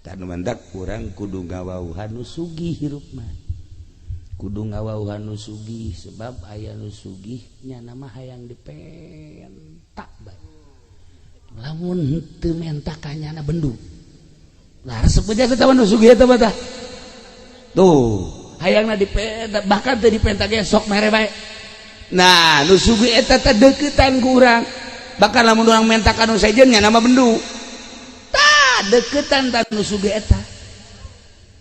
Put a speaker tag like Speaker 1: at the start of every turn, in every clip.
Speaker 1: Tah nu mantak urang kudu ngawauhan nu sugih hirup mah. Kudu ngawauhan nu sugih sebab aya nu sugih nya nama hayang dipentak bae. Lamun henteu menta ka nyana bendu. Lah resep aja eta nu sugih eta mah tah. Tuh, hayangna dipenta bahkan teu dipenta ge sok mere bae. Nah, nu sugih eta teh deuketan ku urang. Bahkan lamun urang menta ka nu sejen nya nama bendu. Tah deuketan tah nu sugih eta.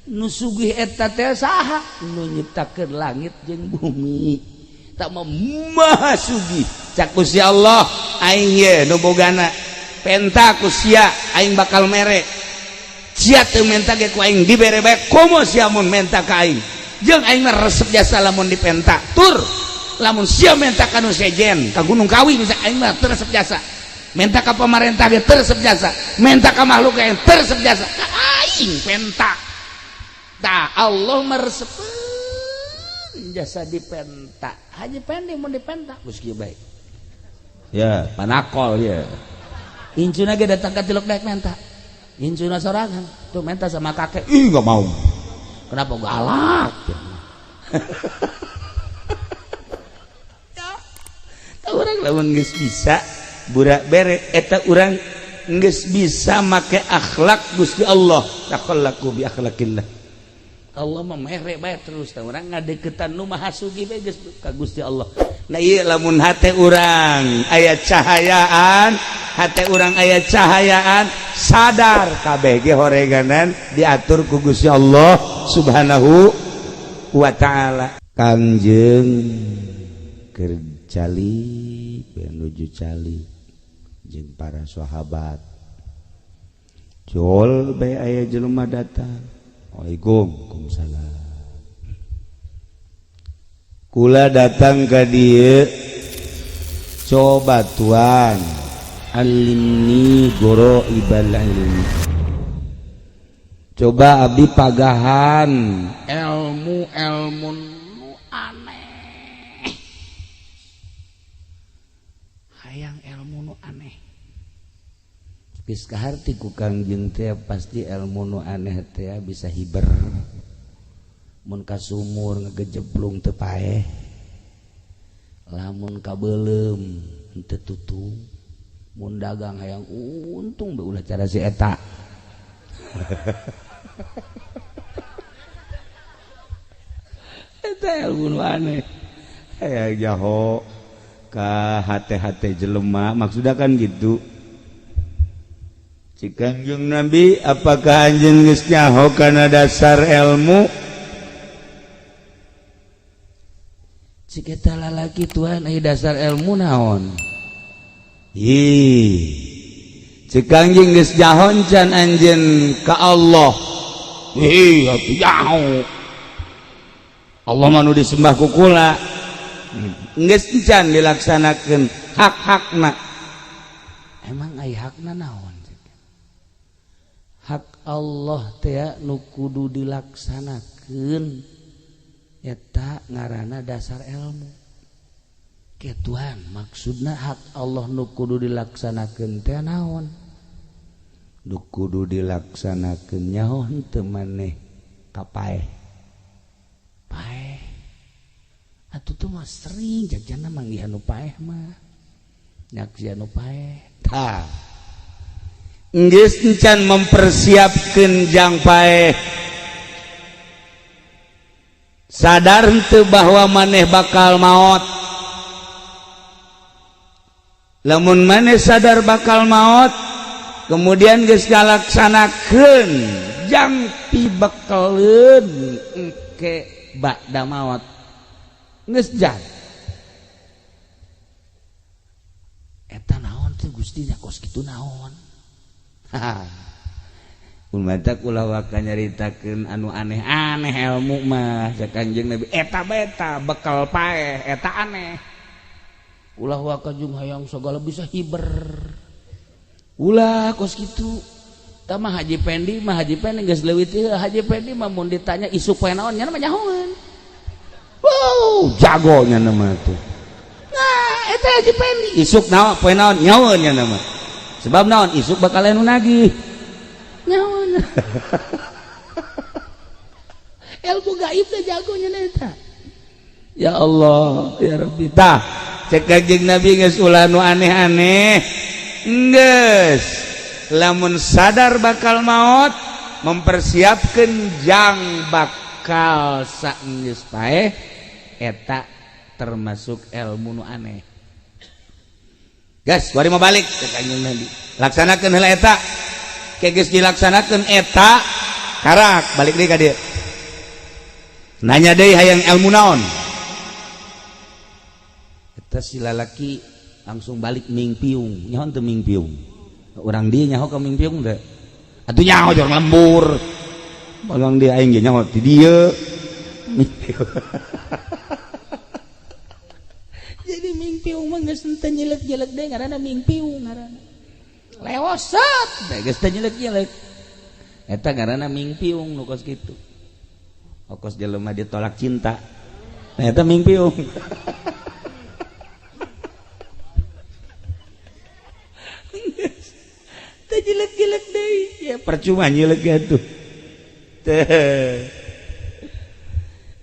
Speaker 1: Nu sugih eta teh saha? Nu nyiptakeun langit jeung bumi. Tak mah maha sugih. Cak Gusti Allah, aing ye nu bogana. Penta ku sia aing bakal mere. Sia teu menta ge ku aing dibere bae komo sia mun menta ka aing. Jeung aing mah resep jasa lamun dipenta. Tur lamun sia menta ka nu sejen ka Gunung Kawi misalnya aing mah teu resep jasa. Menta ka pamarentah ge teu resep jasa. Menta ka makhluk ge teu resep jasa. Ka aing penta. Tah Allah mah resepeun jasa dipenta. Haji Pendi mun dipenta geus kieu bae. Ya, panakol ya. Incuna ge datang ka tilok daek menta. Incuna sorangan tuh menta sama kakek. Ih, enggak mau. Kenapa galak? Orang lamun geus bisa burak bere eta urang geus bisa make akhlak Gusti Allah. Takhallaku bi akhlakillah. Allah mah mere bae terus tah urang ngadeukeutan nu maha sugih bae geus ka Gusti Allah. Nah ieu lamun hate urang aya cahayaan, hate urang aya cahayaan, sadar kabeh ge horeganan diatur ku Gusti Allah Subhanahu wa taala. Kangjeng keur cali menuju cali jeung para sahabat. Jol bae aya jelema datang. Waalaikumsalam. Kula datang ka dieu coba tuan alimni goro ibal ilmi. Coba abdi pagahan ilmu ilmu nu aneh. Hayang ilmu nu aneh. Geus kaharti ku Kangjeng teh pasti ilmu nu aneh teh bisa hiber. Mun ka sumur ngagejeblung teu paeh. Lamun ka beuleum teu tutung. Mun dagang hayang untung bae ulah cara si eta. Eta ilmu nu aneh. Hayang jaho ka hate-hate jelema maksudna kan gitu. Cik Kangjeng Nabi, apakah anjeun geus nyaho kana dasar ilmu? Cik eta lalaki tuan aya dasar ilmu naon? Ih. Cik Kangjeng geus nyaho can anjeun ka Allah. Ih, atuh nyaho. Allah mah nu disembah ku kula. Geus can dilaksanakeun hak-hakna. Emang aya hakna naon? Hak Allah teh nu kudu dilaksanakeun eta ngaranna dasar ilmu. Ke Tuhan maksudna hak Allah nu kudu dilaksanakeun teh naon? Nu kudu dilaksanakeun nyaho henteu maneh ka paeh. Paeh. Atuh teu mah sering jagjana manggihan nu paeh mah. Nyaksian nu paeh. Tah. Geus encan mempersiapkeun jang paeh. Sadar henteu bahwa maneh bakal maot. Lamun maneh sadar bakal maot, kemudian geus ngalaksanakeun jang pibekeleun engke ba'da maot. Geus jang. Eta naon teh Gusti nya kos kitu naon? Umatak ulah waka nyaritakeun anu aneh-aneh ilmu mah cak Kangjeng Nabi eta beta bekal paeh eta aneh. Ulah waka jeung hayang sagala bisa hiber. Ulah kos kitu. Tah mah Haji Pendi mah Haji Pendi geus leuwih teh Haji Pendi mah mun ditanya isuk poe naon nya mah nyahoeun. Wow, jago nya mah tuh. Nah, eta Haji Pendi isuk naon poe naon nyahoeun nya mah. Sebab naon isuk bakal anu nagih. Nyahoeun Ilmu gaib teh jagonya eta. Ya Allah, ya Rabbi. Tah, cek Kanjeng Nabi geus ulah nu aneh-aneh. Geus, lamun sadar bakal maot, mempersiapkan jang bakal saenggeus paeh eta termasuk ilmu nu aneh. Gas, bari mau balik cek Kanjeng Nabi. Laksanakeun heula eta. Ke geus dilaksanakeun eta, karak balik deui ka dieu. Nanya deui hayang ilmu naon? Eta si lalaki langsung balik mingpiung. Nyaho teu mingpiung? Urang dieu nyaho ka mingpiung teh? Atuh nyaho jor lembur. Urang dieu aing ge nyaho ti dieu. Mingpiung. Jadi mingpiung mah geus teu nyelek-nyelek deui ngaranna mingpiung ngaranna. Lewosot teh geus teu nyelek-nyelek. Eta ngaranna mingpiung nu kos kitu. Okos jelema ditolak cinta. Nah eta mingpiung. Teu jelek-jelek deui. Ya percuma nyelek atuh. Teh.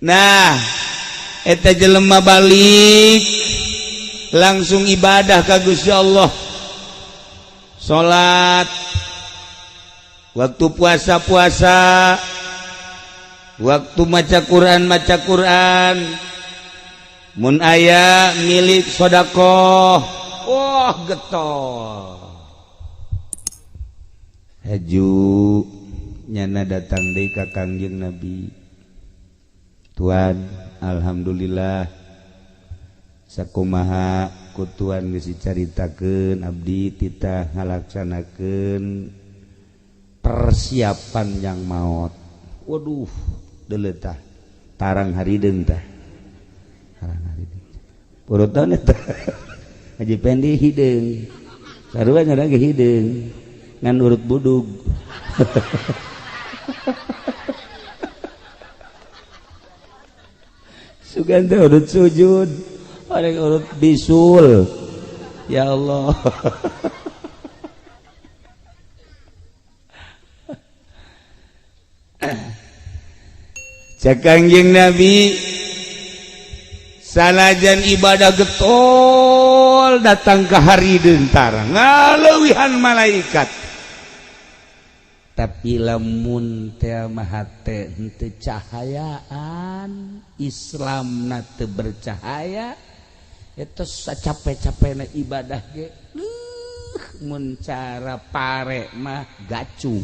Speaker 1: Nah, eta jelema balik langsung ibadah ka Gusti Allah. Salat, waktu puasa-puasa, waktu maca Quran maca Quran, mun aya milik sodakoh, wah getol. Haju nyana datang deui ka Kangjeng Nabi. Tuan, alhamdulillah sakumaha ku tuan geus dicaritakeun abdi titah ngalaksanakeun persiapan yang maot. Waduh, deuleu tah tarang harideung tah. Tarang harideung. Urutan eta. Haji Pendi hideung. Sarua ngaran ge hideung. Ngan urut budug. Sugan teh urut sujud, orang urut bisul. Ya Allah. Cek Kangjeng Nabi sanajan ibadah getol datang ke hari dentara ngaleuwihan malaikat, tapi lamun teh mahate henteu cahayaan Islamna teu bercahaya eta sacape-capena ibadah ge mun cara pare mah gacung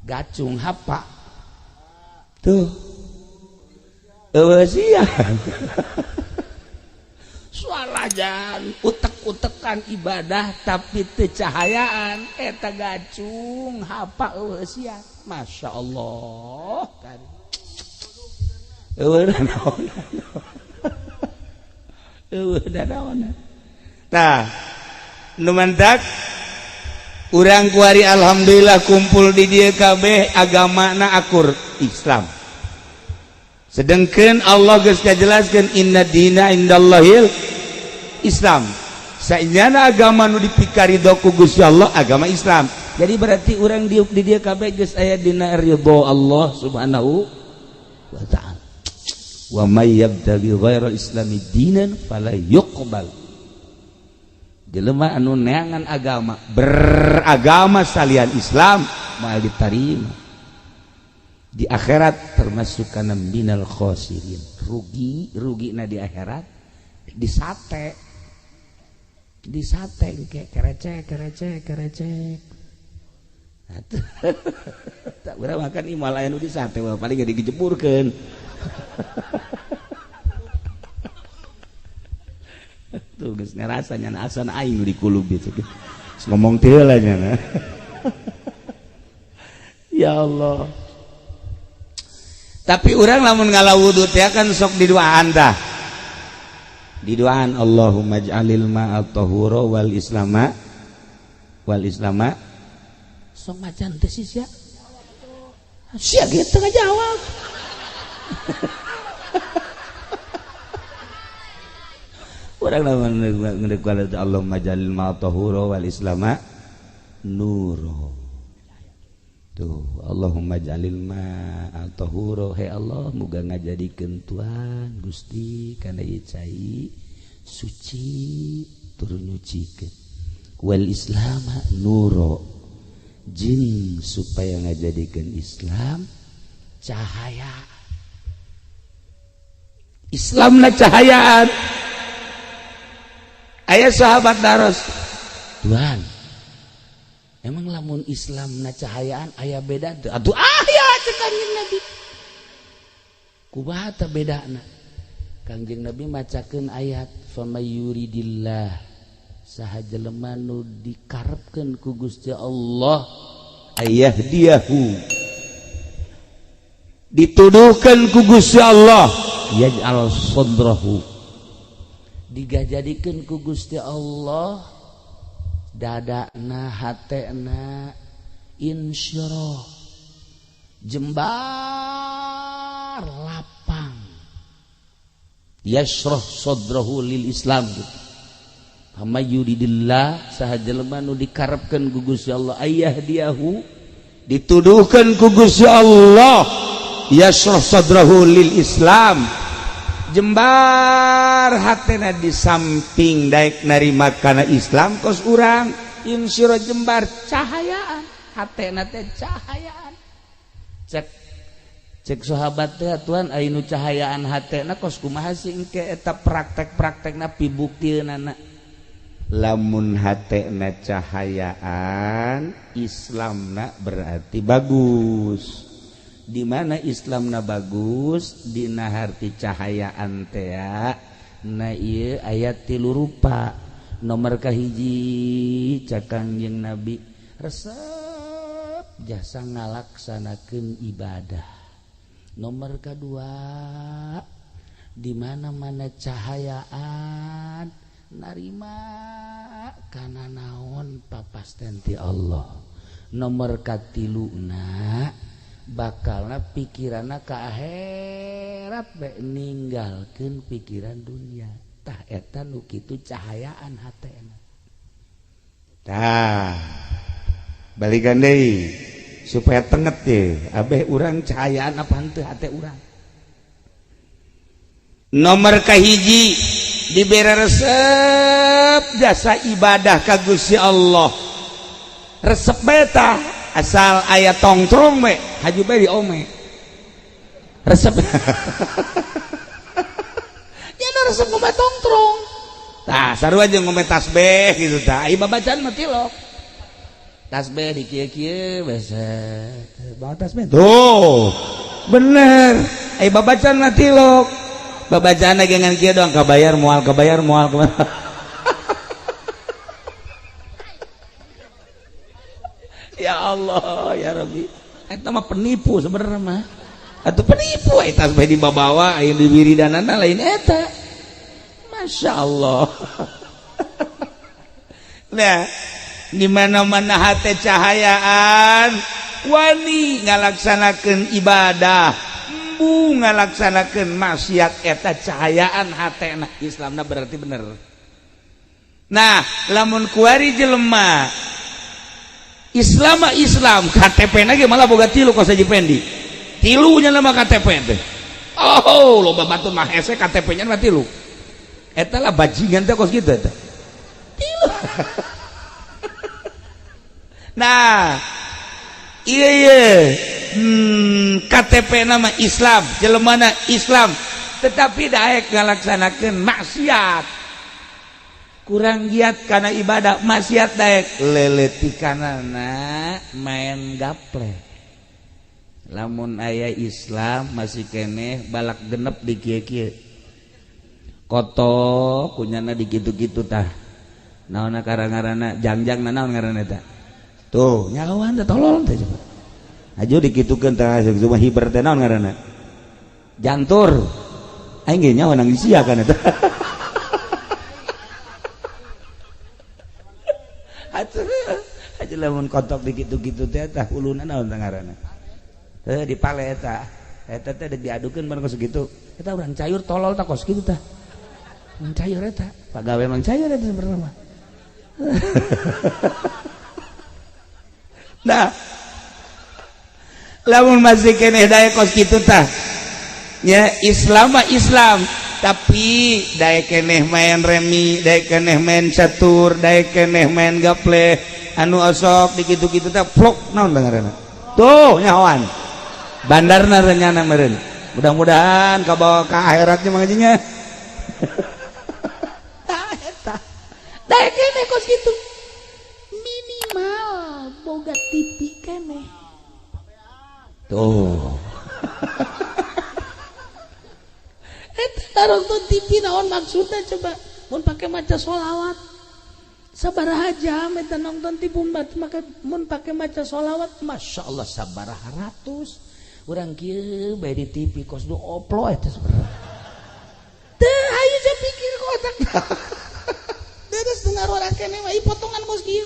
Speaker 1: gacung hapa tuh eueusian sualajan utek-utekan ibadah tapi teu cahayaan eta gacung hapa eueusian. Masya Allah kan eueuh naon eueuh naon. Tah nu mantak urang kuari alhamdulillah kumpul di dieu kabeh agamana akur Islam. Sedangkan Allah geus ngajelaskeun inna dina indallahil Islam. Saenyana agama nu dipikaridho ku Gusti Allah agama Islam. Jadi berarti urang diuk di dieu kabeh geus aya dina ridho Allah Subhanahu wa ta'ala. Wa may yabtaghi ghaira islami dinan fala yuqbal. Jelema anu neangan agama beragama salian Islam moal ditarima. Di akhirat termasuk kana minal khosirin. Rugi, rugi na di akhirat disate. Disate kayak kerecek, kerecek, kerecek. Tak urang makan imal aya nu disate paling ge digejeburkeun. Tuh geus ngarasa nya asan aing di kulub gitu. Geus ngomong teh heula nya. Ya Allah. Tapi orang lamun ngala wudu teh kan sok diduaan tah. Diduaan Allahumma ij'alil ma'a tahura wal islama sok macan teh sia. Sia ge teu ngajawab. Urang lamun ngedeuk Allahumma ij'alil ma'a tahura wal islama nuro. Tuh, Allahumma jalil ma'a tahura, he Allah muga ngajadikeun Tuhan Gusti kana ieu cai suci tur nyucikeun. Wal Islam nuro jeung supaya ngajadikeun Islam cahaya. Islamna cahayaan. Aya sahabat daros, Tuhan, emang lamun Islam na cahayaan aya beda teu? Atuh aya cek Kangjeng Nabi. Kumaha tah bedana? Kangjeng Nabi macakeun ayat famayuridillah, saha jelema nu dikarepkeun ku Gusti Allah ayahdiyahu, dituduhkeun ku Gusti Allah yaj'al sadrahu, digajadikeun ku Gusti Allah dadana hatena insyirah, jembar lapang, yashrah sadrahu lil Islam gitu. Famayuridillah, saha jelema nu dikarepkeun ku Gusti Allah ayahdiyahu, dituduhkeun ku Gusti Allah yashrah sadrahu lil Islam, jembar hatena di samping daek narima kana Islam kos urang insyirah jembar cahayaan hatena teh cahayaan. Cek cek sahabat teh, Tuhan aya nu cahayaan hatena kos kumaha sih engke eta praktek-praktekna pibuktiunana? Lamun hatena cahayaan Islamna berarti bagus. Di mana Islamna bagus dina harti cahayaan teh na ieu ayat tilu rupa. Nomor kahiji cek Kangjeng Nabi resep jasa ngalaksanakeun ibadah. Nomor kedua di mana-mana cahayaan narima kana naon papasten ti Allah. Nomor katiluna bakalna pikiranna ka akhirat bae ninggalkeun pikiran dunia. Tah eta nu kitu cahayaan hatena. Tah balikan deui supaya tenget teh abeh urang cahayaan apa henteu hate urang. Nomor kahiji dibere resep jasa ibadah ka Gusti Allah. Resep bae tah asal aya tongtrong we haju bae di ome resep. Ya nu resep ngome tongtrong tah sarua jeung ngome tasbih gitu tah ai babacaan mah tilok tasbih di kieu-kieu basa bawa tasbih tuh bener ai babacaan mah tilok babacaan ge ngan kieu doang kabayar moal kabayar moal kabayar. Ya Allah ya Rabbi, eta mah penipu sebenarnya mah. Atuh penipu eta sampai dibawa aya di wiridanana lain eta. Masya Allah. Nah, di mana-mana hate cahayaan wani ngalaksanakeun ibadah, embu ngalaksanakeun maksiat eta cahayaan hatena Islamna berarti bener. Nah, lamun kuari jelema Islam Islam KTP na ge malah boga tilu kos Haji Pendi. Tilunya nama KTP teh. Oh, loba batur mah hese KTP nya mah tilu. Eta lah bajingan teh kos kitu eta. Tilu. Nah, iya iya. KTP nama Islam, jelemana Islam, tetapi daek ngalaksanakeun maksiat. Kurang giat karena ibadah maksiat daek leletikanana main gaple. Lamun aya Islam masih keneh balak genep di kieu-kieu. Koto kunyana di kitu-kitu tah. Naonna karang-ngaranna jangjang naon ngaranna eta. Tuh, nyawan teh tolol teh coba. Aju dikitukeun tah cuma hiber teh naon ngaranna? Jantur. Aing ge nyawa nang sia kan eta. Aja lamun kotok dikitu-kitu teh tah uluna naon teh ngaranna? Teh dipale eta. Eta teh diadukeun bareng kos kitu. Eta urang cayur tolol tah kos kitu tah. Mang cayur eta. Pagawe mang cayur eta sebenarnya mah. Nah. Lamun masih keneh daek kos kitu tah ya Islam mah Islam, tapi daek keneh main remi, daek keneh main catur, daek keneh main gaple anu osok di kitu-kitu tah plok naon ngaranna tuh nyahoan bandarna renyana meureun. Mudah-mudahan kabawa ka akhiratnya mangajinya. Tah eta daek keneh kos kitu minimal boga TV keneh tuh. Eta nonton TV naon maksudna coba mun pake maca sholawat sabaraha jam eta nonton TV mun pake maca sholawat Masya Allah sabaraha ratus urang kieu bae di TV kos du oplo eta sabaraha teu hayu saya pikir ku otak deres dengar urang keneh mah potongan kos kieu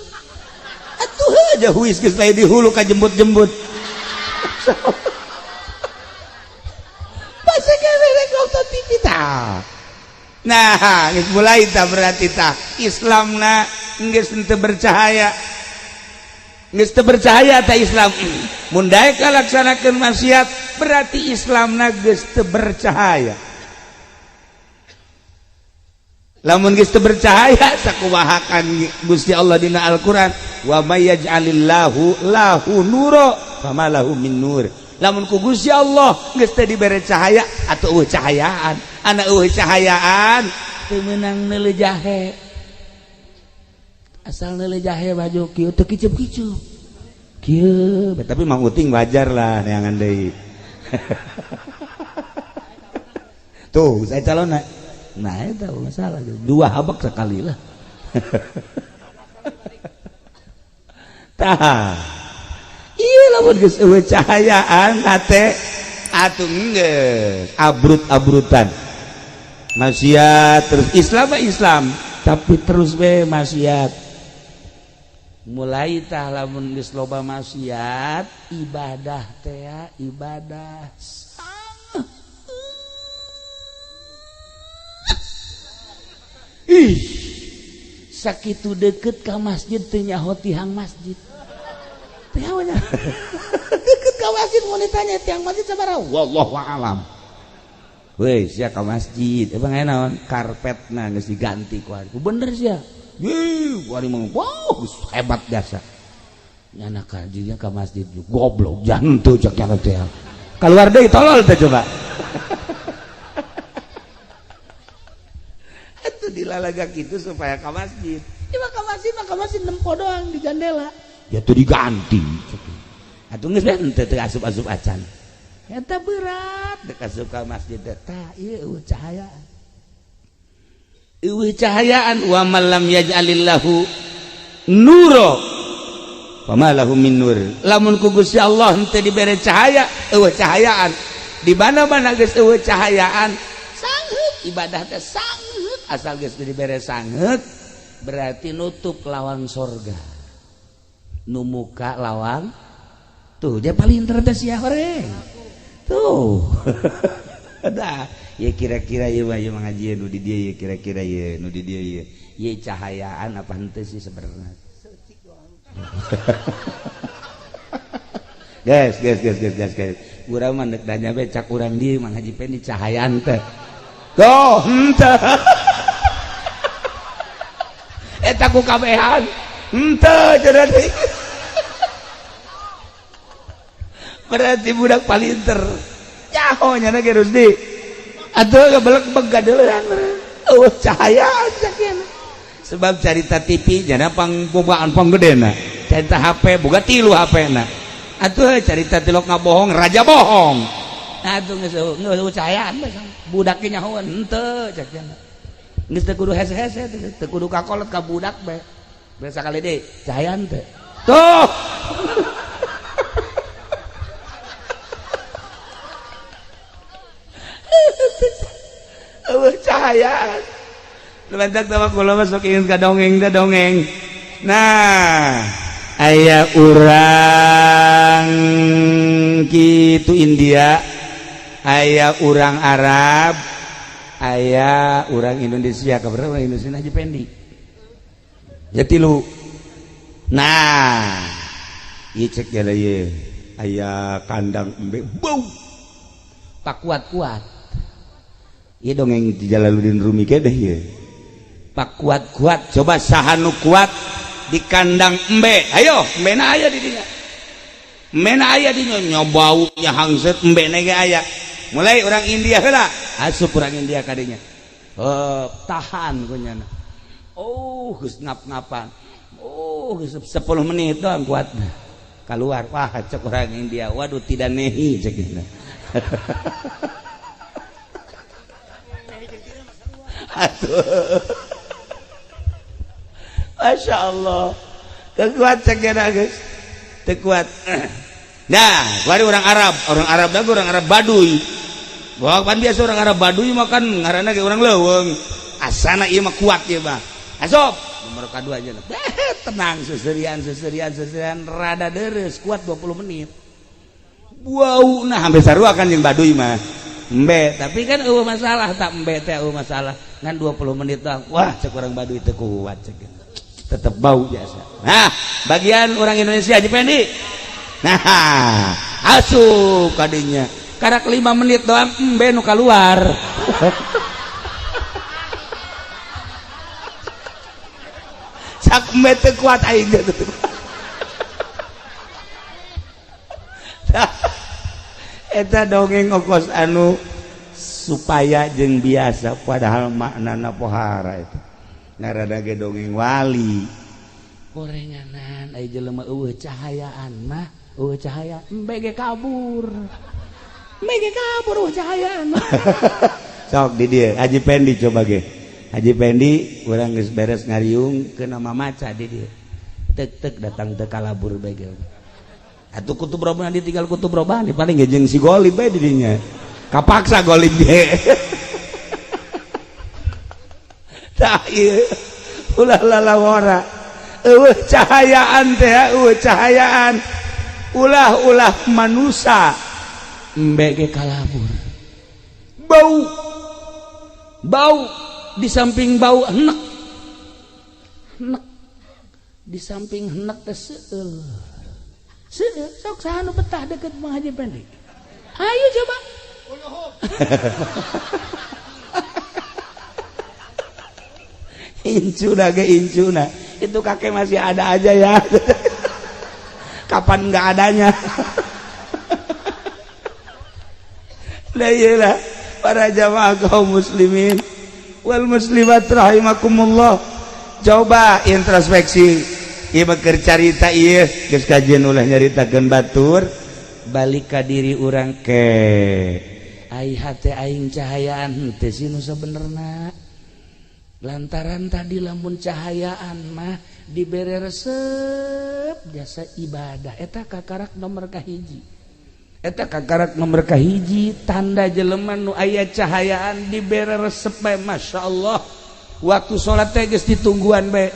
Speaker 1: atuh aja huis geus lain di hulu ka jembut-jembut. Nah, geus mulai tah berarti tah Islamna geus teu bercahaya. Geus teu bercahaya tah Islam. Mun daek kalaksanakeun maksiat berarti Islamna geus teu bercahaya. Lamun geus teu bercahaya sakumahakan Gusti Allah dina Al-Qur'an, wa may yaj'alillahu lahu nura fama lahu min nur. Lamun ku Gusti Allah geus teu dibere cahaya atuh eueuh cahayaan, anak eueuh cahayaan teu meunang neuleuh jahe. Asal neuleuh jahe baju kieu teu kicup-kicup. Kieu, tapi Mang Uting wajar lah neangan deui. Tuh, saya calon. Nah, itu masalah. Dua habak sekali lah. Tah. Iya lamun geus eueuh cahayaan hate atuh geus abrut-abrutan. Maksiat terus Islam mah Islam, tapi terus we maksiat. Mulai tah lamun geus loba maksiat, ibadah teh ibadah. Ih, sakitu deket ka masjid teu nyaho tihang masjid. Tihang deket ka masjid mun ditanya tiang masjid sabaraha? Wallahu a'lam. Weh, sia ka masjid, emang aya naon? Karpetna geus diganti ku ari. Bener sia. Yeuh, ku ari mah wow, geus hebat jasa. Nyana ka dinya ka masjid goblok jantu cek nyana teh. Kaluar deui tolol teh coba. Itu dilalagak gitu supaya ka masjid. Ya mah ka masjid nempo doang di jandela. Ya tuh diganti. Atuh geus bae henteu teu asup-asup acan. Eta berat dek asup ka masjid teh. Tah ieu eueuh cahayaan. Eueuh cahayaan wa man lam yaj'alillahu nura fama lahu min nur. Lamun ku Gusti Allah henteu dibere cahaya, eueuh cahayaan. Di mana-mana geus eueuh cahayaan, sangheut ibadah teh sangheut. Asal geus dibere sangheut berarti nutup lawang sorga. Nu muka lawang tuh dia paling cerdas ya horeng. Tuh. Dah, ya kira-kira ieu mah ieu ngaji nu di dieu ya kira-kira ieu nu di dieu ieu. Ieu cahayaan apa henteu sih sebenarnya. Guys, guys, guys, guys, guys, guys. Urang mah deuk nanya bae cak urang dieu Mang Haji Pendi cahayaan teh. Tuh, henteu. Eta ku kabehan. Henteu cenah deui. Berarti budak palinter. Nyaho nya ge Rusdi. Atuh gebelek-beg gadeleuhan. Eueuh cahayaan sakieu. Sebab carita TV jana pangbogaan panggedena. Carita HP boga 3 HP-na. Atuh carita tilok ngabohong raja bohong. Atuh geus eueuh cahayaan budak ge nyahoan henteu cek cenah. Geus teu kudu hese-hese teu kudu kakolot ka budak bae. Biasa kali deui cahayaan teh. Tuh. Eueuh cahayaan. Lumantak sama kula masuk ingin ka dongeng teh dongeng. Nah, aya urang kitu India, aya urang Arab, aya urang Indonesia. Kabar urang Indonesia Haji Pendi. Ya tilu. Nah, ieu cek jala ieu. Aya kandang embe bau. Pak kuat-kuat. Ieu dongeng di Jalaluddin Rumi keneh ieu. Pak kuat-kuat, coba saha nu kuat di kandang embe. Ayo, embena aya di dinya. Embena aya di dinya, nya baunya hangset embena ge aya. Mulai orang India heula, asup orang India kadinya. Oh, tahan ku nyana. Oh, geus ngap-ngapan. Oh, geus 10 menit doang kuatna. Keluar, wah cek orang India, waduh tidak nehi cek gitu. Atuh. Masya Allah. Teu kuat cek geus. Teu kuat. Nah, kuari orang Arab dah orang Arab Baduy. Wah, pan biasa orang Arab Baduy makan ngaranna ge orang leuweung. Asana ieu mah kuat ieu mah. Asup nomor kadua aja. Tenang seserian rada deres kuat 20 menit. Wow, nah hampir sarua kan jeung Baduy mah. Embe, tapi kan eueuh masalah tak embe teh eueuh masalah. Ngan 20 menit doang. Wah, cek orang Baduy teu kuat cek. Tetep bau biasa. Nah, bagian orang Indonesia Haji Pendi. Nah, asup kadinya. Karak 5 menit doang embe nu keluar. Sak embe teu kuat aing teh. Eta dongeng okos anu supaya jeung biasa padahal maknana pohara itu. Ngaranna ge dongeng wali. Gorenganan ai jelema eueuh cahayaan mah, eueuh cahaya embe ge kabur. Mege kabur cahayaan. Sok di dieu Haji Pendi coba ge. Haji Pendi urang geus beres ngariung ke nama maca di dieu. Tek-tek datang teu kalabur bae ge. Atuh kutub robani ditinggal kutub robani paling ge jeung si Golib bae di dinya. Kapaksa Golib ge. Tah ieu ulah lalawara. Eueuh cahayaan teh, eueuh cahayaan. Ulah-ulah manusa. Embe ge kalabur. Bau. Bau di samping bau enek. Enek. Di samping enek teh seueul. Seueul sok saha nu betah deket Mang Haji Pendi. Ayo coba. Incuna ge incuna. Itu kakek masih ada aja ya. Kapan enggak adanya. Lah para jamaah kaum muslimin wal muslimat rahimakumullah. Coba introspeksi ieu keur carita ieu geus kajian ulah nyaritakeun batur balik ka diri urang ke ai hate aing cahayaan henteu sih nu sabenerna lantaran tadi lamun cahayaan mah dibere resep jasa ibadah eta kakarak nomor kahiji. Eta kakarak nomor kahiji tanda jelema nu aya cahayaan dibere resep bae Masya Allah. Waktu salat teh geus ditungguan bae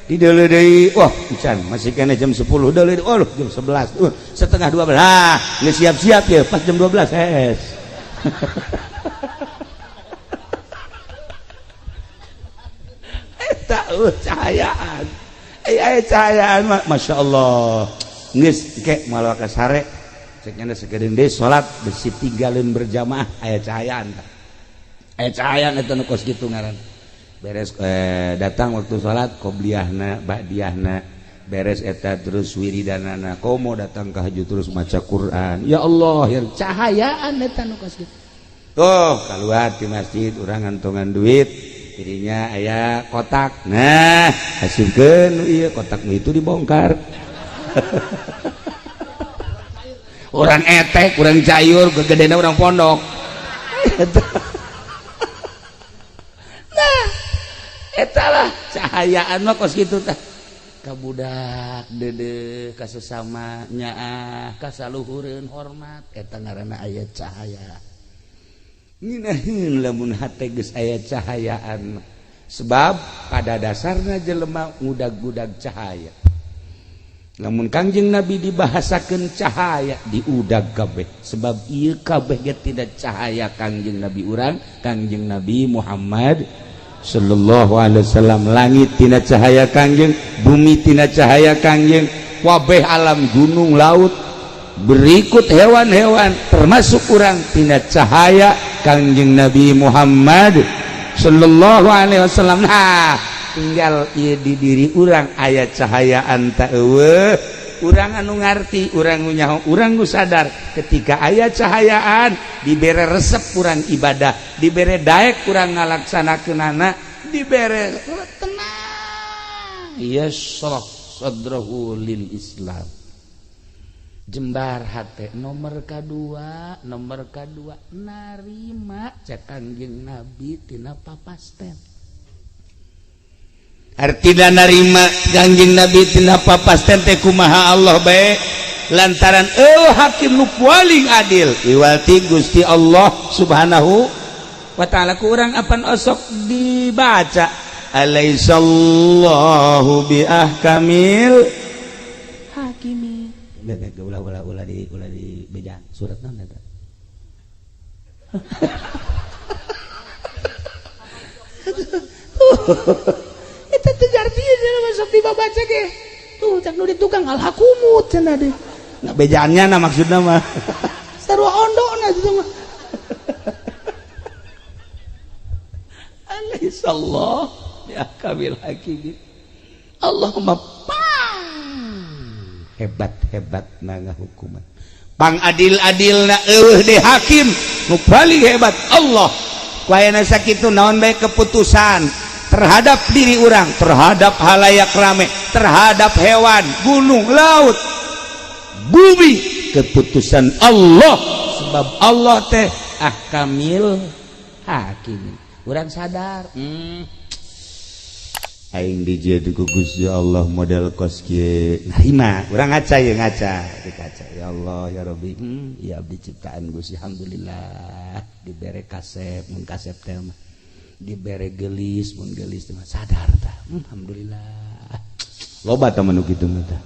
Speaker 1: dideuleu deui wah encan masih kena jam 10 deuleu deui oh jam 11 setengah 12 ah geus siap-siap ya pas jam 12 hees. Eta cahayaan aya cahayaan mah Masya Allah geus ke malah ka sare ceknya sekedeng deui salat besi tinggalin berjamaah aya cahayaan aya cahayaan eta nu kos kitu ngaran beres datang waktu salat qobliyahna ba'diyahna beres eta terus wiridanana komo datang ka haju terus maca Quran ya Allah ya cahayaan eta nu kos kitu tuh keluar di masjid urang ngantongan duit dirinya aya kotak nah asupkeun ieu kotak itu dibongkar. Orang etek, orang cayur, gegedena orang pondok. Nah, eta lah cahayaan mah kos kitu tah. Ka budak deudeuh ka sesama nyaah ka saluhureun hormat eta ngaranna aya cahaya. Ngeunaheun lamun hate geus aya cahayaan. Sebab pada dasarna jelema ngudag-gudag cahaya. Lamun Kangjeng Nabi dibahasakeun cahaya diudag kabeh sebab ieu kabeh ge tidak cahaya Kangjeng Nabi urang Kangjeng Nabi Muhammad sallallahu alaihi wasallam. Langit tina cahaya Kangjeng, bumi tina cahaya Kangjeng, wabeh alam gunung laut Berikut hewan-hewan termasuk urang tina cahaya Kangjeng Nabi Muhammad sallallahu alaihi wasallam. Nah, tinggal ieu di diri urang aya cahayaan ta euweuh. Urang anu ngarti, urang nu nyaho, urang nu sadar ketika aya cahayaan dibere resep urang ibadah, dibere daek urang ngalaksanakeunana, dibere tenang, yashrah sadrahu lil Islam, jembar hate. Nomor kedua, nomor kedua narima cek Kangjeng Nabi tina papasten. Artina narima Kangjeng Nabi tina papasten teh kumaha? Allah bae, lantaran euweuh hakim nu paling adil iwati Gusti Allah Subhanahu wa Ta'ala. Ku urang apan osok dibaca alaisallahu bi ahkamil hakimi. Ulah, ulah, ulah di, ulah di bejaan. Surat naon eta? Eta teu ngarti cenah, masuk dibaca ge. Tuh cak nu di tukang alhakumut cenah deh. Nah, bejaannya nah maksudna mah. Sarua ondona itu mah. Alaihissallah ya kamil hakimin. Allahumma hebat-hebat na hukuman, pang adil-adil na euweuh de hakim nu paling hebat Allah. Ku ayana sakitu naon bae keputusan terhadap diri urang, terhadap halayak rame, terhadap hewan, gunung, laut, bumi, keputusan Allah, sebab Allah teh ahkamil hakim. Urang sadar, aing dijieun ku Gusti Allah model kos kieu, narima. Urang ngaca ye, ngaca di kaca, ya Allah, ya Rabbi, ya abdi ciptaan Gusti, alhamdulillah dibere kasep mun kasep teh mah, dibere gelis mun gelis teh mah, sadar tah, alhamdulillah. Loba tah nu kitu mah tah.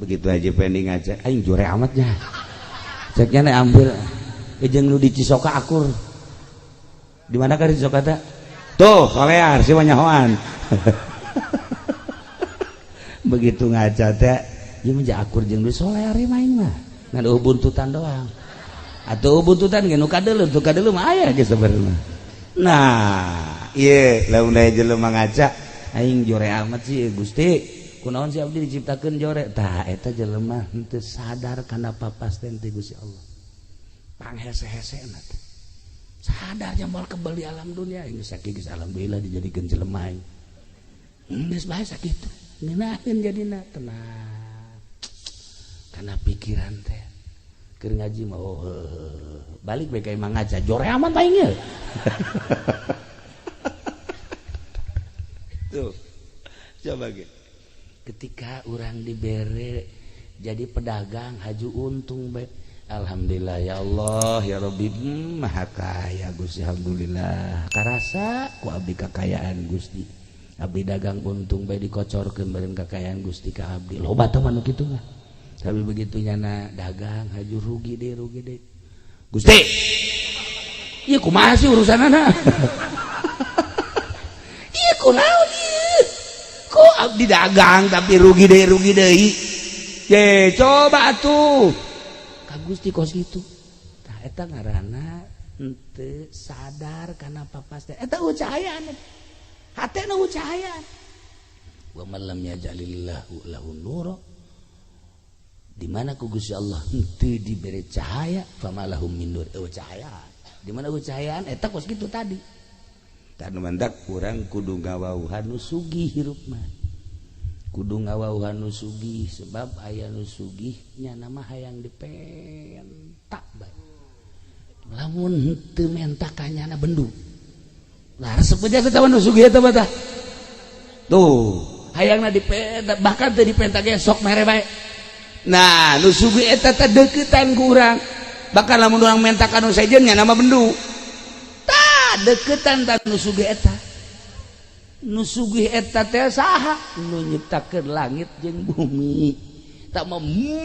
Speaker 1: Begitu aja pending ngaca, aing jore amat nya, ceknya nek ambil jeung nu di Cisoka akur. Di mana ka di Cisoka teh tuh solear si nyahoan. Begitu ngaca teh ieu mah akur jeung nu solear main mah, ngan eueuh buntutan doang atuh. Buntutan ge nu kadeuleu, tuh kadeuleu mah aya ge sebenarnya. Nah, ieu lamun aya jelema ngaca, aing jore amat sih Gusti, kunaon sih abdi diciptakeun jore? Tah, eta jelema henteu sadar kana papasten ti Gusti Allah, panghese-hesena teh. Sadar moal kebal di alam dunia ini sakieu geus alhamdulillah dijadikeun jelema aing, geus bae sakitu ngeunaheun jadina, tenang kana pikiran teh. Keur ngaji mah, oh, balik bae ka imah ngaca, jore amat aing ye. Tuh coba ge ketika urang dibere jadi pedagang haju untung bae, alhamdulillah, ya Allah, ya Rabbi, maha kaya Gusti, alhamdulillah karasa ku abdi kakayaan Gusti, abdi dagang untung bae dikocorkeun beureun kakayaan Gusti ka abdi. Loba teh mah nu kitu mah. Tapi begitu nyana dagang haju rugi deh, rugi deh, Gusti ieu kumaha sih urusanana, ieu kunaon ieu, kok abdi dagang tapi rugi deh, rugi deui ye, coba atuh ka Gusti kos kitu. Tah, eta ngaranna henteu sadar kana papasten. Eta eueuh cahayaan hatena, eueuh cahayaan. Wa man lam yaj'alillahu lahu nura, di mana ku Gusti Allah henteu dibere cahaya, famalahum min nur, eueuh cahayaan. Di mana eueuh cahayaan eta kos kitu tadi. Tah, nu mantak urang kudu ngawauhan nu sugih hirup mah, kudu ngawauhan nu sugih, sebab aya nu sugih nya mah hayang dipenta bae. Lamun henteu menta ka nyana bendu lah, resep aja eta nu sugih eta mah. Tah, tuh hayangna dipenta, bahkan teu dipenta ge sok mere bae. Nah, nu sugih eta teh deuketan ku urang, bahkan lamun urang menta ka nu sejen nya nama bendu. Tah, deuketan tah nu sugih eta. Nu sugih eta teh saha? Nu nyiptakeun langit jeung bumi, tak mah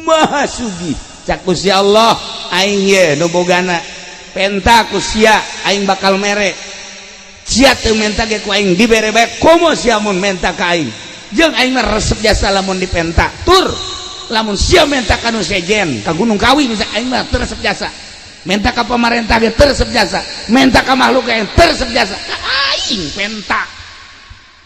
Speaker 1: maha sugih. Cak Gusti Allah, aing ye nu bogana, penta ku sia aing bakal mere. Sia teu menta ge ku aing dibere bae, komo sia mun menta ka aing. Jeung aing mah resep jasa lamun dipenta, tur Lamun sia menta ka nu sejen ka Gunung Kawi misalnya aing mah teu resep jasa. Menta ka pemerintah ge teu resep jasa. Menta ka makhluk ge teu resep jasa. Ka aing penta.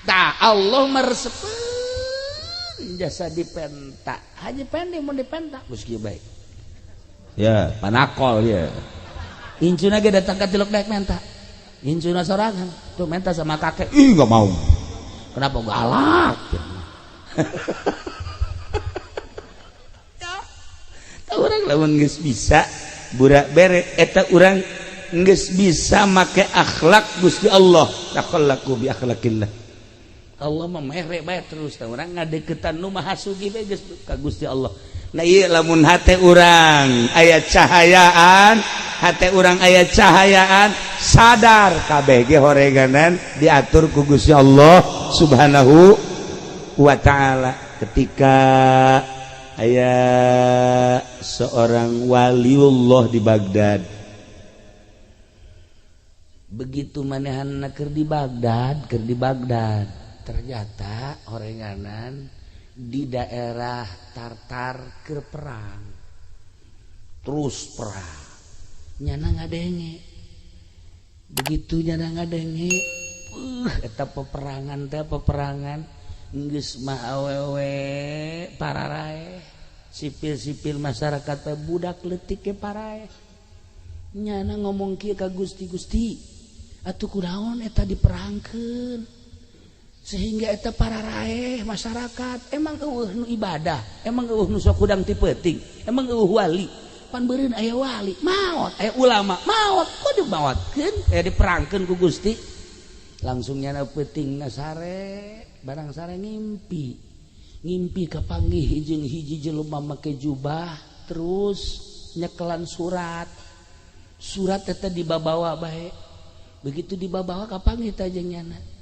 Speaker 1: Tah Allah meresepeun jasa dipenta. Haji Pendi mun dipenta geus kieu bae. Ya, panakol ya. Incuna ge datang ka tilok daek menta. Incuna sorangan tuh menta sama kakek. Ih, enggak mau. Kenapa galak? Ya, urang lamun geus bisa burak bere eta urang geus bisa make akhlak Gusti Allah. Takhallaku bi akhlakillah. Allah mah mere bae terus tah urang ngadeukeutan nu maha sugih bae geus ka Gusti Allah. Nah ieu lamun hate urang aya cahayaan, hate urang aya cahayaan, sadar kabeh ge horeganan diatur ku Gusti Allah Subhanahu wa ta'ala. Ketika aya seorang waliullah di Baghdad, begitu manehanna keur di Baghdad, ternyata horenganan di daerah Tartar keur perang, terus perang, nyana ngadenge, begitu nyana ngadenge, eta peperangan teh peperangan, geus mah awewe pararae, sipil-sipil masyarakat teh budak leutik ge parae, nyana ngomong kieu ka Gusti, Gusti, atuh kunaon eta diperangkeun? Sehingga eta pararaeh masyarakat emang eueuh nu ibadah, emang eueuh nu sok hudang ti peuting, emang eueuh wali, pan beureun aya wali, maot, aya ulama, maot, kok dimaotkeun, aya diperangkeun ku Gusti. Langsung nyana peutingna sare, barang sare ngimpi. Ngimpi kapanggih jeung hiji jelema make jubah, terus nyekelan surat. Surat eta dibabawa bae. Begitu dibabawa kapanggih teh jeung nyana.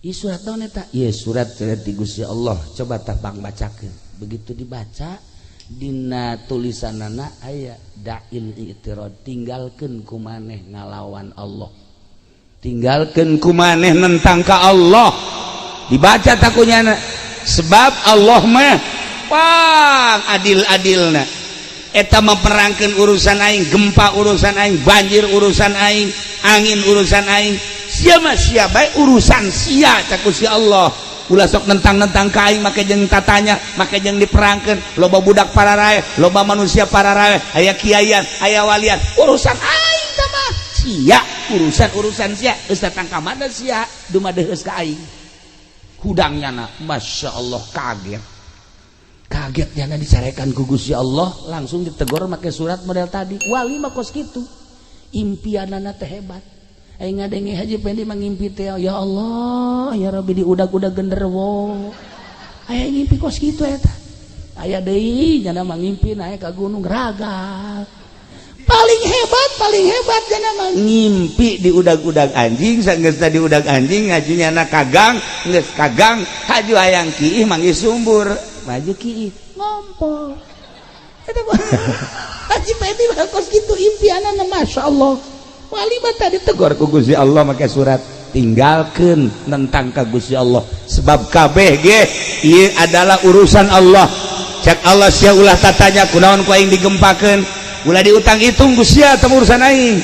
Speaker 1: Ieu surat naon eta? Ieu surat ti Gusti Allah. Coba tah bang bacakeun. Begitu dibaca dina tulisanana aya da'il i'tirad, tinggalkeun ku maneh ngalawan Allah. Tinggalkeun ku maneh nentang ka Allah. Dibaca takunyana sebab Allah mah pang adil-adilna. Eta memperangkeun urusan aing, gempa urusan aing, banjir urusan aing, angin urusan aing. Sia mah sia bae urusan sia cak Gusti Allah. Ulah sok nentang-nentang ka aing make jeung tatanya, make jeung diperangkeun, loba budak pararae, loba manusia pararae, aya kiaian, aya walian, urusan aing tah mah. Sia urusan-urusan sia geus datang ka mana sia dumadeheus ka aing. Hudang nyana, Masya Allah kaget. Kaget nyana dicarekan ku Gusti Allah, langsung ditegur make surat model tadi. Wali mah kos kitu. Impianana teh hebat. Aing ngadenge Haji Pendi mangimpi teh, ya Allah, ya Rabbi diudag-udag genderuwo. Aya ngimpi kos kitu eta. Aya deui nyana mangimpi naik ka gunung raga. Paling hebat nyana mah ngimpi diudag-udag anjing, sanggeusna diudag anjing ngaji nyana kagang, geus kagang haju hayang kiih manggih sumbur, maju kiih ngompol. Eta Haji Pendi mah kos kitu impianana Masya Allah. Wali mah tadi tegur ku Gusti Allah make surat, tinggalkeun nentang ka Gusti Allah sebab kabeh ge ieu adalah urusan Allah. Cak Allah sia ulah tatanya kunaon ku aing digempakeun, ulah diutang hitung ku sia teh urusan aing.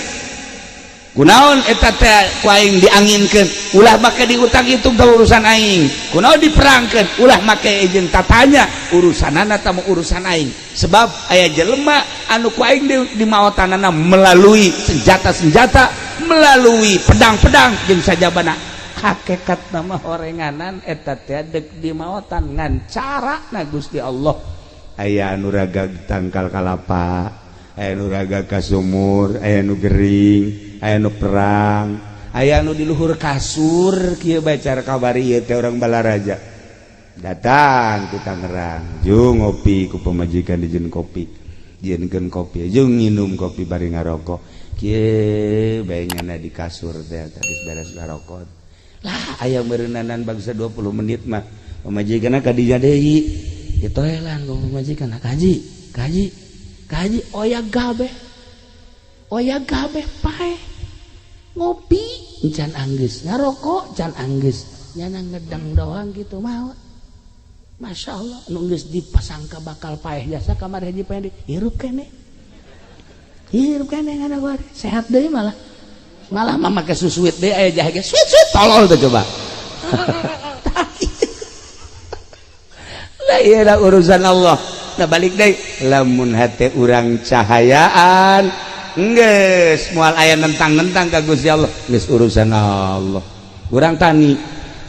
Speaker 1: Kunaon eta teh ku aing dianginkeun, ulah make diutang hitung teh urusan aing. Kunaon diperangkeun, ulah make jeung tatanya urusanana teh urusan aing. Sebab aya jelema anu ku aing dimaotanana melalui senjata-senjata, melalui pedang-pedang jeung sajabana. Hakikat nama horenganan eta teh deuk dimaotan ngan carana Gusti Allah. Aya anu ragag tangkal kalapa, aya anu ragag ka sumur, aya anu gering, aya anu perang, aya anu di luhur kasur kieu bae cara kabari ieu teh urang Balaraja. Datang ke Tangerang, jung ngopi ku pamajikan dijieun kopi, dijieunkeun kopi, jung nginum kopi bari ngarokok. Kieu bae nyana di kasur teh geus beres ngarokok. Lah aya meureunnanan bangsa 20 menit mah pamajikanna ka dinya deui. Ditoelan ku pamajikan, kaji, kaji, kaji oya gabe. Oya gabe pae. Ngopi can anggeus, ngarokok can anggeus, nyana ngedang doang gitu mah. Masya Allah, nu geus dipasangka bakal paeh jasa kamari haji paeh hirup keneh. Hirup keneh ngana sehat deui, malah malah mah make susuit deui, aya jahe ge suit suit, tolol tuh coba. Lah, iya urusan Allah. Nah, balik deui, lamun hate urang cahayaan geus moal aya nentang-nentang ka Gusti Allah, geus urusan Allah. Urang tani,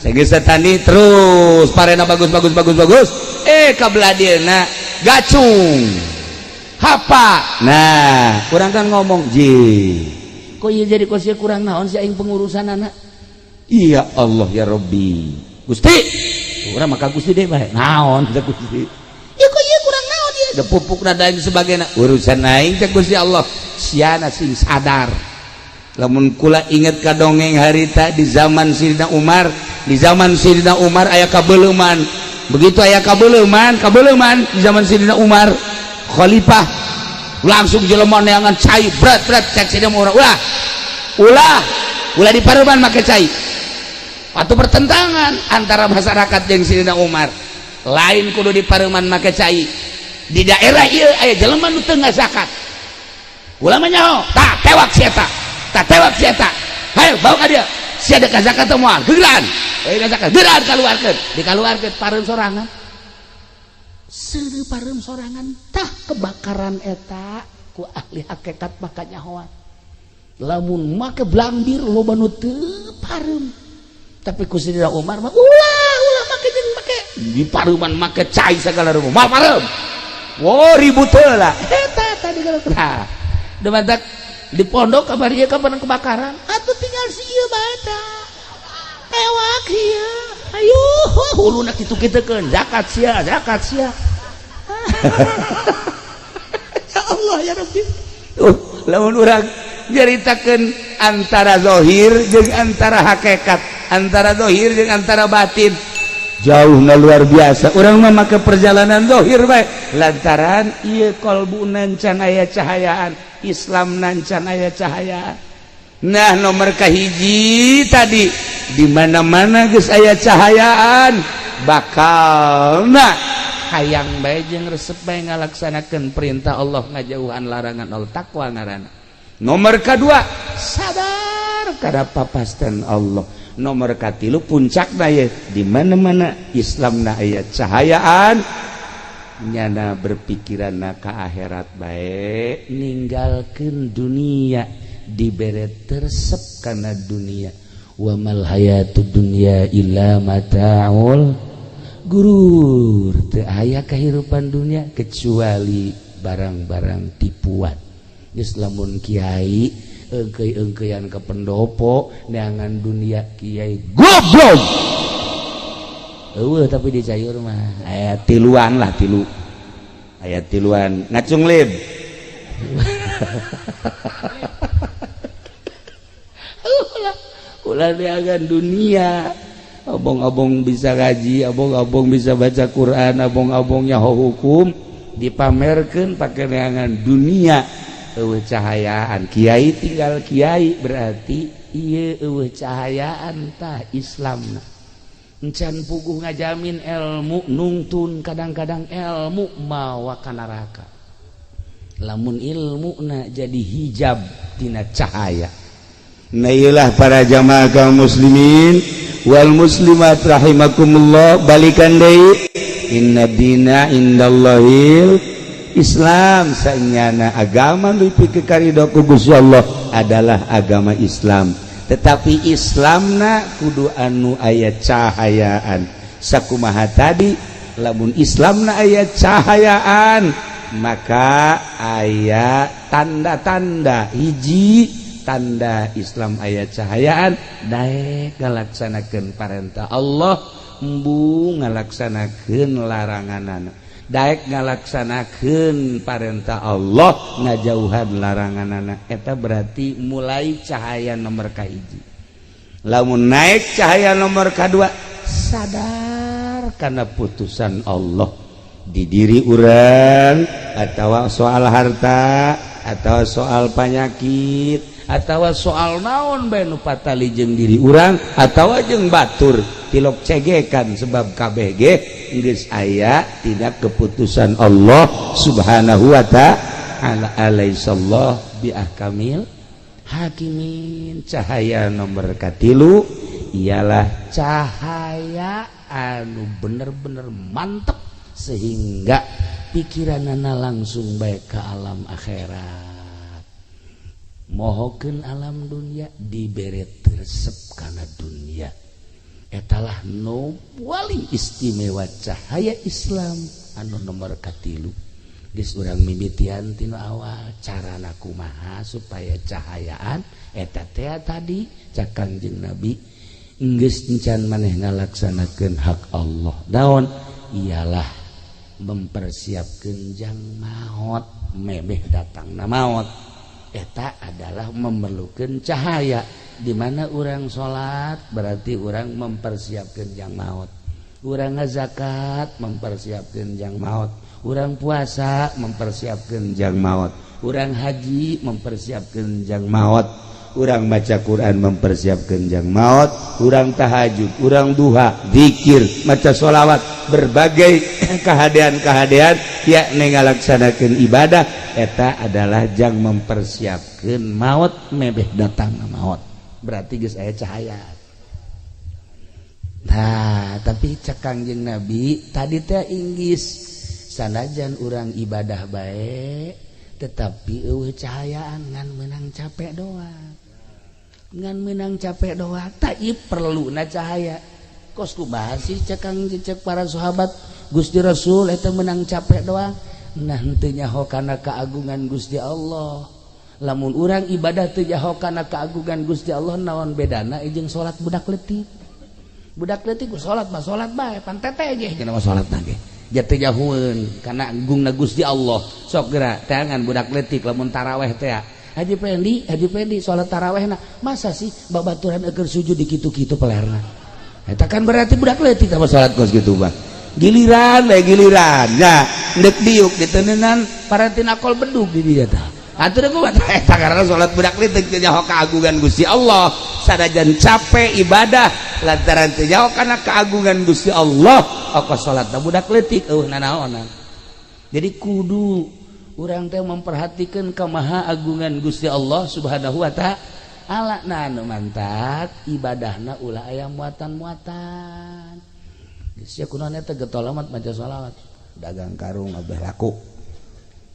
Speaker 1: saya tani terus parena bagus bagus bagus bagus, eh kabelah gacung hapa. Nah, kurang kan ngomong ji, kok iya jadi kok kurang naon sih aing pengurusan anak. Iya Allah ya Robbi, Gusti, urang maka Gusti deh bae naon teh Gusti ya, kok iya kurang naon ieu da pupuk da lain sebagainya, urusan aing teh Gusti Allah. Siana sing sadar. Lamun kula inget ka dongeng harita di zaman Sidina Umar. Di zaman Sidina Umar aya kabeuleman. Begitu aya kabeuleman kabeuleman di zaman Sidina Umar khalifah, langsung jelema neangan cai berat berat. Cek Sidina Umar, ulah ulah ulah di pareuman make cai. Atau pertentangan antara masyarakat jeung Sidina Umar, lain kudu di pareuman make cai, di daerah ieu aya jelema nu teu ngazakat. Ulama nyaho, tak tewak si eta, tak tewak si eta, hayo bawa ka dia. Si ada zakat teu moal gegeran, eh zakat gegeran, kaluarkeun, dikaluarkeun pareum sorangan, seureuh pareum sorangan. Tah, kebakaran eta ku ahli hakikat maka nyahoan lamun make blambir loba nu teu pareum. Tapi ku Sidina Umar mah ulah ulah make jeung make di pareuman make cai segala rupa moal pareum. Wow, ribut heula eta tadi kalau. Nah, demantak di pondok kabar ieu kapan kebakaran atuh tinggal si ieu bae tah tewak ieu, ayo huluna kitu kitukeun, zakat sia, zakat sia. Ya Allah ya Rabbi. Lamun urang nyaritakeun antara zahir jeung antara hakikat, antara zahir jeung antara batin, jauh na luar biasa. Urang mah make perjalanan zahir bae lantaran ieu kolbu can aya cahayaan Islam, can aya cahayaan. Nah, nomor kahiji tadi, di mana-mana geus aya cahayaan bakal nah hayang bae jeung resep bae ngalaksanakeun perintah Allah, ngajauhan larangan Allah, takwa ngaranna. Nomor kedua, sadar kada papasten Allah. Nomor katilu, puncak ye, di mana-mana Islam na aya cahayaan, nyana berpikiran na ka akhirat bae, ninggalkeun dunia, dibere teresep karena dunia. Wa mal hayatud dunya illa mataul gurur, teu aya kehidupan dunia kecuali barang-barang tipuan. Geus, lamun kiai engkei-engkeian ke pendopo neangan dunia, kiai goblok eueuh. Tapi di Cayur mah aya tiluan lah, tilu aya tiluan ngacung lib. Ulah neangan dunia. Abong-abong bisa ngaji, abong-abong bisa baca Quran, abong-abong nyaho hukum, dipamerkeun pakai neangan dunia, eueuh cahayaan. Kiai tinggal kiai, berarti ieu eueuh cahayaan. Tah, Islam encan puguh ngajamin ilmu nungtun. Kadang-kadang ilmu mawa ka neraka lamun ilmu na jadi hijab tina cahaya.
Speaker 2: Nah, iyalah para jamaah kaum muslimin wal muslimat rahimakumullah, balikan deui, inna dina indallahil Islam. Sanyana agama nu dipikarido ku Gusti Allah adalah agama Islam, tetapi Islamna kudu anu aya cahayaan. Sakumaha tadi, lamun Islamna aya cahayaan maka aya tanda-tanda. Hiji tanda Islam aya cahayaan, daek ngalaksanakeun parentah Allah, embung ngalaksanakeun laranganana. Daek ngalaksanakeun parentah Allah, ngajauhan laranganana, eta berarti mulai cahaya nomor kahiji. Lamun naik cahaya nomor kedua, sadar karena putusan Allah di diri urang atau soal harta. atau soal penyakit atau soal naon bae nu patali jeung diri urang atau jeung batur tilok cegekan, sebab KBG geus aya tina keputusan Allah Subhanahu wa ta'ala. Alaisallah bi ahkamil hakimin. Cahaya nomor katilu ialah cahaya anu bener-bener mantep sehingga pikiranana langsung baik ke alam akhirat, mohokeun alam dunia, dibere resep kana dunia. Etalah nu paling istimewa, cahaya Islam anu nomor katilu. Geus urang mimitian tina awal, carana kumaha supaya cahayaan eta teh tadi cak Kangjeng Nabi, geus encan maneh ngalaksanakeun hak Allah, naon? Ialah mempersiapkan jang maot, memeh datangna maot. Eta adalah memerlukan cahaya. Di mana orang salat berarti orang mempersiapkan jang maut, orang ngazakat mempersiapkan jang maut, orang puasa mempersiapkan jang maut, orang haji mempersiapkan jang maut, orang baca Quran mempersiapkan jang maut, orang tahajud, orang duha, zikir, maca sholawat, berbagai kehadean-kehadean yakni ngalaksanakeun ibadah, eta adalah jang mempersiapkan maut, mebeh datang maut berarti geus aya cahaya. Nah, tapi cek Kangjeng Nabi tadi teh, inggis sanajan urang ibadah baik tetapi eueuh cahayaan, ngan menang capek doang, ngan menang capek doang. Tak perlu na cahaya. Kos kumaha sih, cek kang cek para sahabat, Gusti Rasul, eta menang capek doang? Nah, henteu nyaho kana keagungan Gusti Allah. Lamun urang ibadah teu nyaho kana keagungan Gusti Allah, naon bedana jeung salat budak leutik? Budak leutik ku salat mah salat bae, pan tete ge cenah mah salat ge jatuh jahueun kana agungna Gusti Allah. Sok geura teangan budak leutik lamun taraweh teh. Haji Pendi, Haji Pendi salat tarawehna masa sih babaturan eukeur sujud di kitu-kitu pelerna? Eta kan berarti budak leutik sama salat kos kitu mah. Giliran we giliran nya ndek diuk diteneunan paratina kol bedug di dieu tah. Atuh kumaha eta? Karena salat budak leutik teu nyaho keagungan Gusti Allah. Sanajan capek ibadah, lantaran teu nyaho kana keagungan Gusti Allah, apa salatna budak leutik, eueuh nanaonan. Jadi kudu urang teh memperhatikan kemaha agungan Gusti Allah Subhanahu wa ta'ala. Nah, anu mantak ibadahna ulah aya muatan-muatan. Geus ya, kunaon eta getol amat maca sholawat, dagang karung abeh laku.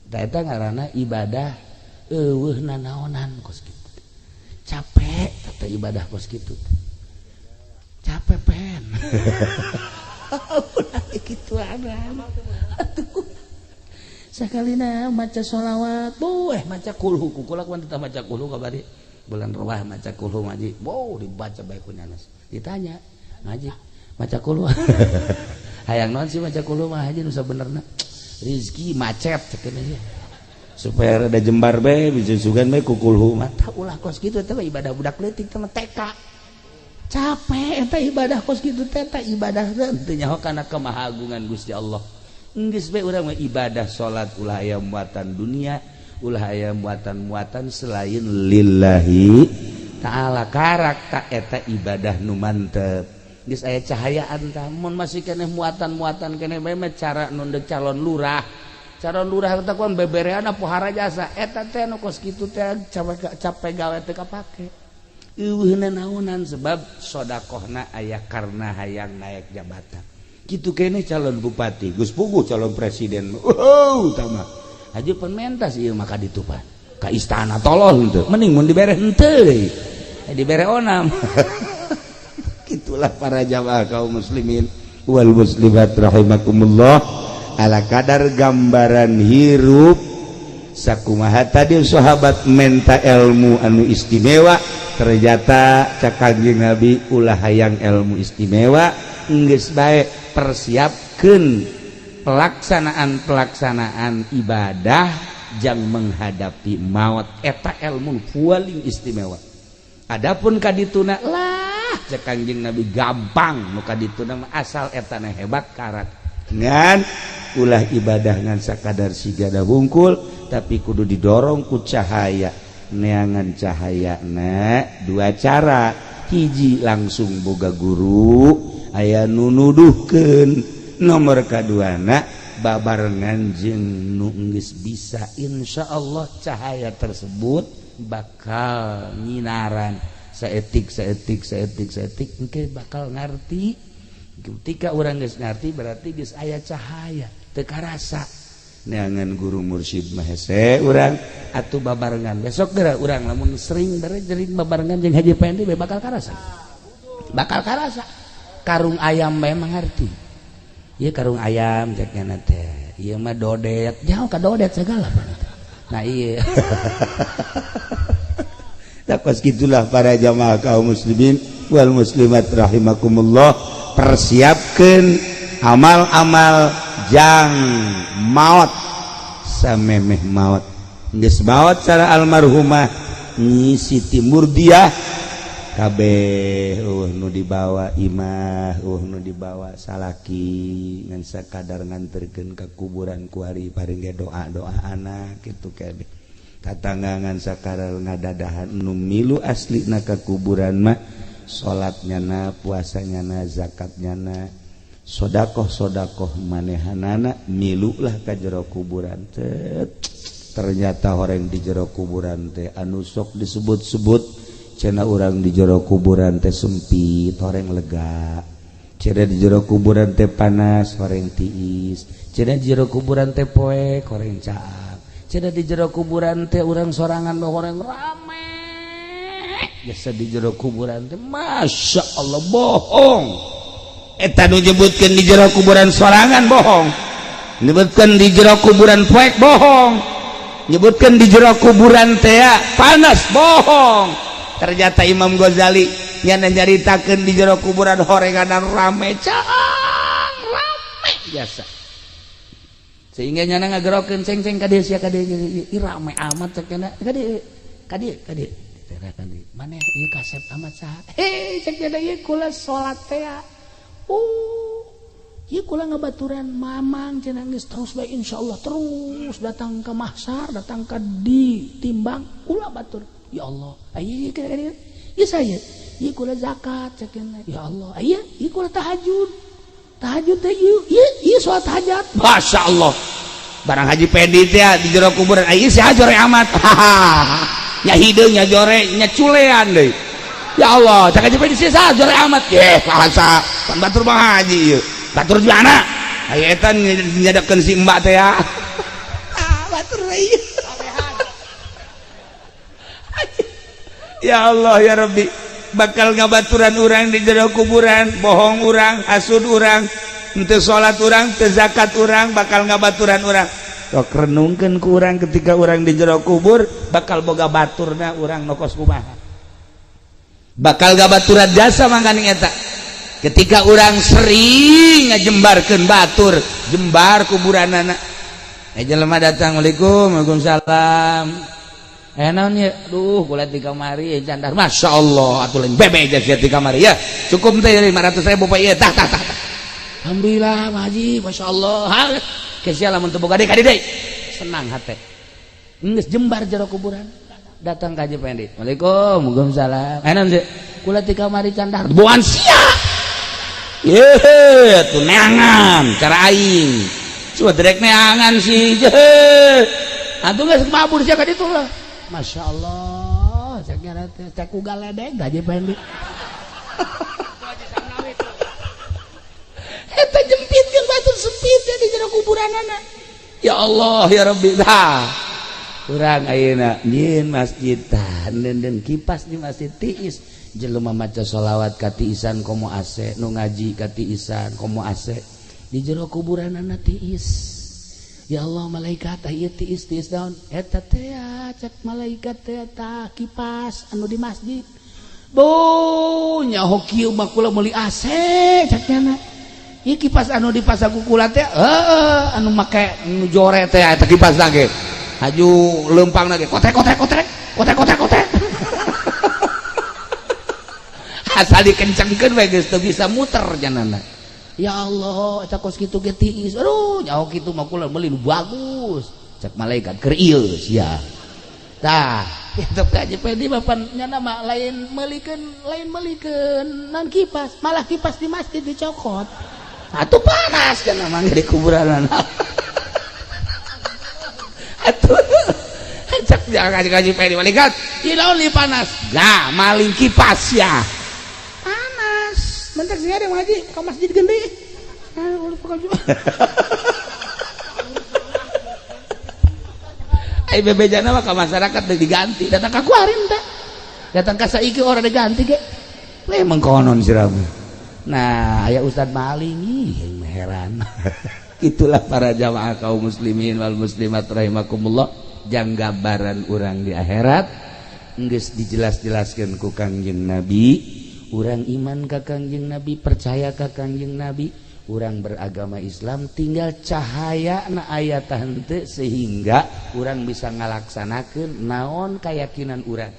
Speaker 2: Tah, eta ngaranna ibadah eueuh nanaonan kos kitu. Capek teh ibadah kos kitu, capek pen ulah kitu. Atuh sakalina maca sholawat, bu maca kulhu, kukula kuan tetap maca kulhu kabari bulan ruah maca kulhu ngaji, wow, dibaca baik kunyanas. Ditanya ngaji maca kulhu hayang naon sih? Maca kulhu mah haji nu sabenerna rizki macet cek aja supaya rada jembar bae, bisa sugan bae ku kulhu mah. Tah, ulah kos kitu, teh ibadah budak leutik teh, TK. Capek eta ibadah kos kitu teh. Eta ibadah teu nyaho kana kemahagungan Gusti Allah. Geus bae urang mah ibadah salat ulah aya muatan dunia, ulah aya muatan-muatan selain lillahi ta'ala. Karak tak eta ibadah nu mantep, geus aya cahayaan. Tah, mun masih keneh muatan-muatan keneh bae mah, cara nu deuk calon lurah, calon lurah teh kuan beberean pohara jasa, eta teh nu kos kitu teh capek, capek gawe teu kapake, eueuh naonan, sebab sodakohna aya karena hayang naik jabatan. Gitu kene calon bupati geus puguh calon presiden. Oh, tama haji penmentas ieu mah ka ditu pan ka istana, tolol henteu, mending mun dibere henteu deui, dibere onam. Itulah para jamaah kaum muslimin wal muslimat rahimakumullah, ala kadar gambaran hirup sakumaha tadi sahabat menta ilmu anu istimewa. Ternyata cak Kanjeng Nabi, ulah hayang ilmu istimewa, geus bae persiapkeun pelaksanaan-pelaksanaan ibadah jang menghadapi maut, eta ilmu paling istimewa. Adapun kadituna lah, cek Kanjeng Nabi, gampang nu kadituna mah, asal etana hebat karak. Ngan ulah ibadah ngan sakadar sigada hungkul.
Speaker 1: tapi kudu didorong ku cahaya. Neangan cahaya na dua cara, hiji langsung boga guru aya nu nuduhkeun, nomor kaduana babarengan jeung nu geus bisa, insyaallah cahaya tersebut bakal nyinaran saetik saetik saetik saetik engke bakal ngarti. Ketika urang geus ngarti berarti geus aya cahaya, teu karasa. Neangan guru mursyid mah hese urang atuh babarengan besok geura urang lamun sering sering babarengan jeung Haji Pendi bakal karasa, bakal karasa. Karung ayam bae mengerti ieu, karung ayam cek nya teh ieu mah dodet, jauh ka dodet segala. Nah iya. Takos gitulah para jamaah kaum muslimin wal muslimat rahimakumullah, persiapkeun amal-amal jang maot samemeh maot. Geus maot cara almarhumah Nyi Siti Murdiah kabeh eueuh nu dibawa imah, eueuh nu dibawa salaki, ngan sakadar nganterkeun ka kuburan kuari paring ge doa-doa anak kitu kabeh. Tatangga ngan sakadar ngadadahan, nu milu aslina ka kuburan mah salatnya na, puasanya na, zakatnya na, sodakoh sodakoh manehanana milulah ka jero kuburan. Ternyata orang di jero kuburan teh anu sok disebut-sebut cenah urang di jero kuburan teh sempit horeng lega, cenah di jero kuburan teh panas horeng tiis, cenah di jero kuburan teh poek horeng caang, cenah di jero kuburan teh urang sorangan horeng rame. Jasa di jero kuburan teh Masya Allah bohong. Eta nu nyebutkeun di jero kuburan sorangan bohong, nyebutkeun di jero kuburan poek bohong, nyebutkeun di jero kuburan teh panas bohong. Ternyata Imam Ghazali nyana nyaritakeun di jero kuburan horenganan rame caang rame biasa, sehingga nyana ngagerokeun ceng-ceng ka dieu sia ka dieu, ih rame amat cek nya ka dieu ka dieu ka dieu maneh ieu kasep amat saha, hei cek nya ieu kula salat teh, ieu kula ngabaturan mamang cenah geus terus bae insyaallah terus datang ke mahsar, datang ke ditimbang kula batur. Ya Allah, ieu ieu saya ieu kula zakat cek nya, ya Allah, ieu ieu kula tahajud, tahajud teh ieu ieu salat hajat. Masya Allah, barang Haji Pendi teh di jero kuburan ieu si jore amat, nya hideung nya jore nya culean deui. Ya Allah, cak Haji Pendi sih jore amat, ye bahasa pan batur Bang Haji ieu batur mana aya eta nyadapkeun si mbak teh ya, batur ieu. Ya Allah ya Rabbi, bakal ngabaturan urang di jero kuburan bohong urang, hasud urang, henteu salat urang, teu zakat urang, bakal ngabaturan urang. Sok renungkeun ku urang ketika urang di jero kubur bakal boga baturna urang nokos kumaha, bakal gabaturan jasa mangkaning eta. Ketika urang sering ngajembarkeun batur, jembar kuburanana. Jelema datang, Waalaikum, waalaikumsalam. Naon ya? Duh, kula di kamari candar. Masya Allah, atuh lain bebe aja di kamari ya. Cukup teh 500.000 Pak ieu. Tah tah tah. Alhamdulillah, Pak Haji, Masya Allah. Kesia lamun teu boga deui ka deui. Senang hate. Geus jembar jero kuburan. Datang ka Haji Pendi. Waalaikum, waalaikumsalam. Naon sih? Kula di kamari candar. Buan sia. Ye, atuh neangan cara aing. Coba direk neangan sih. Atuh geus mabur sia ka ditu lah. Masya Allah, cek nyara teh cek ku galedeg Haji Pendi. Eta jempitkeun batur sempit ya di jero kuburanana. Ya Allah ya Rabbi. Tah. Urang ayeuna nyieun masjid tah neundeun kipas di masjid tiis. Jelema maca sholawat ka tiisan komo AC, nu ngaji ka tiisan komo AC. Di jero kuburanana tiis. Ya Allah, malaikat ieu tiis tiis daun eta teh cek malaikat teh tah kipas anu di masjid. Bu nyaho kieu mah kula meuli AC cek nya. Ieu kipas anu dipasang ku kula teh heueuh anu make nu jore teh eta kipas lagi. Haju leumpang lagi kotrek kotrek kotrek kotrek kotrek kotrek. Asal dikencengkeun we geus teu bisa muter janana. Ya Allah, eta kos kitu ge tiis. Aduh, nyaho kitu mah kula meuli nu bagus.
Speaker 2: Cek malaikat keur ieu sia. Tah, itu Haji Pedi bapak nyana mah lain melikeun non kipas, malah kipas di masjid dicokot. Atuh panas kan emang di kuburan. Atuh cek jangan Haji Pedi malaikat, ieu panas. Gah, maling kipas ya. Panas. Mentek sih ada ngaji ke masjid gede. Ah, Ai bebejana mah ka masyarakat udah diganti, datang ka kuarin teh. Datang ka saiki orang diganti ge. Memang konon siramu. Nah, aya ustad maling ih heran. Itulah para jamaah kaum muslimin wal muslimat rahimakumullah, jang gambaran urang di akhirat geus dijelas-jelaskeun ku Kangjeng Nabi. Urang iman ka Kangjeng Nabi, percaya ka Kangjeng Nabi, urang beragama Islam, tinggal cahaya na aya henteu sehingga urang bisa ngalaksanakeun naon keyakinan urang.